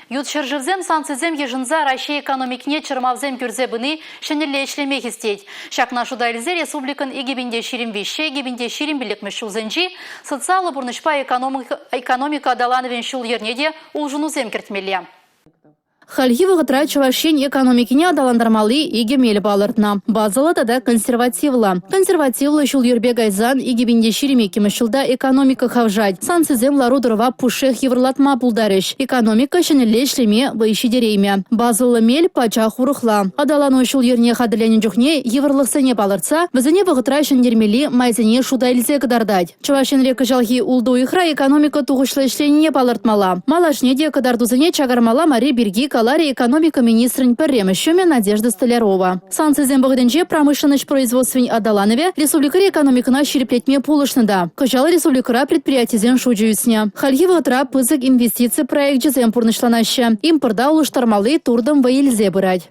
Ют ҫӗршывсем санкцисем йышӑнса Раҫҫей экономикине чӑрмавсем кӳрсе пыни ҫӗнӗлле ӗҫлеме хистет. Ҫакна шута илсе республикӑн 2023 2025 ҫулсенчи социаллӑ пурнӑҫпа экономика аталанӑвӗн ҫул-йӗрне те улшӑнусем кӗртмелле. Хальхи вӑхӑтра Чӑваш Ен экономикине аталантармалли икӗ мел палӑртнӑ: базӑллӑ тата консервативлӑ. Консервативлӑ ҫул-йӗрпе кайсан 2022-мӗш ҫулта экономика хавшать, санкцисем лару-тӑрӑва пушшех йывӑрлатма пултарӗҫ, экономика ҫӗнӗлле ӗҫлеме вӑй ҫитереймӗ. Базӑллӑ мел пачах урӑхла. Аталану ҫул-йӗрне хатӗрленӗ чухне йывӑрлӑхсене палӑртса вӗсене вӑхӑтра ҫӗнтермелли майсене шута илсе кӑтартать. Чӑваш Енре кӑҫалхи ултӑ уйӑхра экономика тухӑҫлӑ ӗҫленине палӑртмалла. Малашне те кӑтартусене чакармалла марри пирки каларӗ экономика министрӗн пӗрремӗш ҫумӗ Надежда Столярова. Санкцисем вӑхӑтӗнче промышленноҫ производствин аталанӑвӗ республикӑри экономикӑна ҫирӗплетме пулӑшнӑ та. Кӑҫал республикӑра предприятисен шучӗ ӳснӗ. Хальхи вӑхӑтра пысӑк инвестици проекчӗсем пурнӑҫланаҫҫӗ. Импорта улӑштармалли туртӑм вӑй илсе пырать.